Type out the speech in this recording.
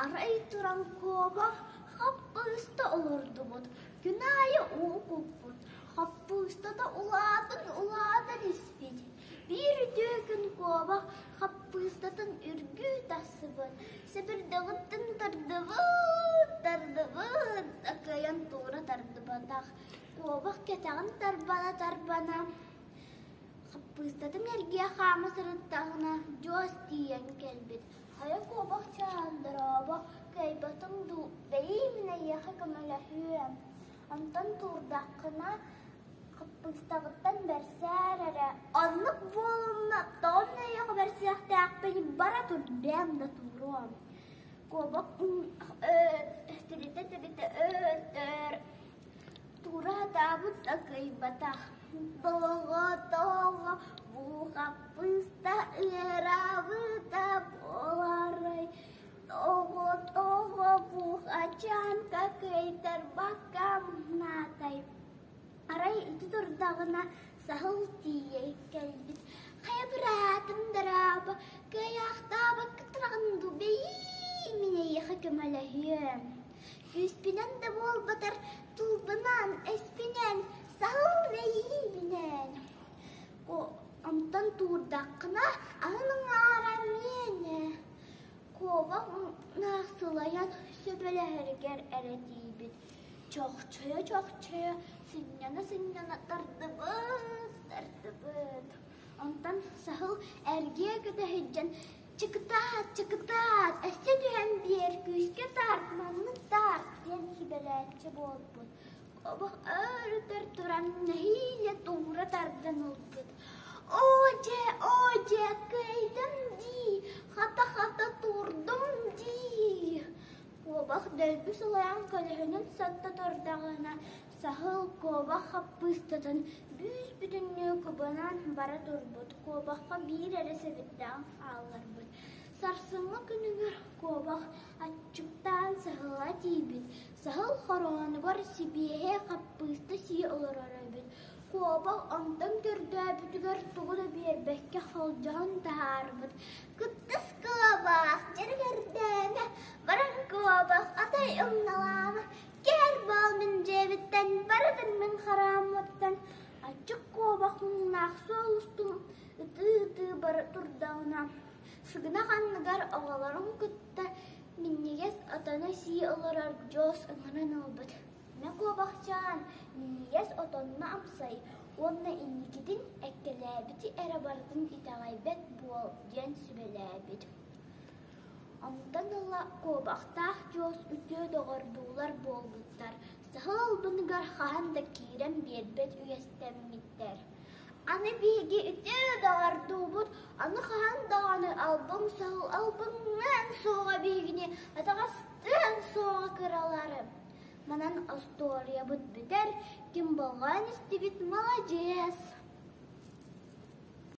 Арай туран куобах хаппыыста олордубут, күн аайы уу куппут, хаппыыстата улаатан-улаатан испит. Биир үтүө күн куобах хаппыыстатын үргүү тахсыбыт, сэбирдэҕиттэн тардыбыт, тардыбыт, кыайан туура тардыбатах. Куобах кэтэҕин тарбана-тарбана хаппыыстатын эргийэ хаама сырыттаҕына дьуос тиийэн кэлбит. Хайа куобахчаан дорообо, кыайбатыҥ дуу, бэйи мин эйиэхэ көмөлөһүөм. Онтон туурдаххына хаппыыстаҕыттан бэрсээр эрэ, оннук буолумна, тоҕо мин эйиэхэ бэрсиэхтээхпин бара тур, бэйэм да тууруом. Куобах тиритэ-тиритэ өр-өтөр Тура сатаабыт да кыайбатах, тоҕо-тоҕо бу хаппыыста ыараабыта буоларай, тоҕо-тоҕо бу хачаанка кыайтарбакка муҥнаатай. Арай ити турдаҕына саһыл тиийэн кэлбит, хайа быраатым дорообо, кыайаахтаабакка тураҕын дуу, бэйии мин эйиэхэ көмөлөһүөм. Күүспүнэн да буолбатар, тылбынан, өспүнэн, саһыл мэйиибинэн. Онтон туурдаххына, аһын уҥаара миэнэ. Куобах сылайан сөбүлэһэригэр эрэ тиийбит. Чохчойо-чохчойо, сынньана-сынньана тардыбыт, тардыбыт. Онтон саһыл эргиэ көтө сылдьан Чыкытаат, чыкытаат, өссө түһэн биэр, күүскэ тарт, маннык тарт диэн сүбэлээччи буолбут. Куобах өр-өтөр туран нэһиилэ туура тардан ылбыт. Оо дьэ, оо дьэ, кыайдым дии, хата-хата туурдум дии. Куобах дөлбү сылайан көлөһүнүн сатта турдаҕына, Саһыл куобах хаппыыстатын бүүс-бүтүннүү кубанан бара турбут, куобахха биир эрэ сэбирдэҕин хаалларбыт. Сарсыҥҥы күнүгэр куобах аччыктаан саһыла тиийбит. Саһыл хороонугар сибиэһэй хаппыыста сии олорор эбит. Куобах онтон көрдөөбүтүгэр тугу да биэрбэккэ холдьоһон таһаарбыт. Кыттыс куобах, дьэргэрдээмэ, баран куобах, атай умналаама, Кээр буол мин дьиэбиттэн, барытын мин харааммыттан, аччык куобах муҥнаах суол устун ытыы-ытыы бара турдаҕына, сыгынах анныгар оҕолорун кытта минньигэс отону сии олорор Дьуос ыҥыран ылбыт. Мэ куобахчаан, минньигэс отонно амсай уонна инникитин эккэлээбити эрэ барытын итэҕэйбэт буол диэн сүбэлээбит. Онтон ыла куобахтаах дьуос үтүө доҕордуулар буолбуттар, саһыл албыныгар хаһан да киирэн биэрбэт үөстэммиттэр. Аны биһиги үтүө доҕордуубут, аны хаһан даҕаны албын саһыл албынныан суоҕа биһигини атаҕастыан суоҕа кыралары. Манан остуоруйабыт бүтэр, ким болҕойон истибит маладьыас.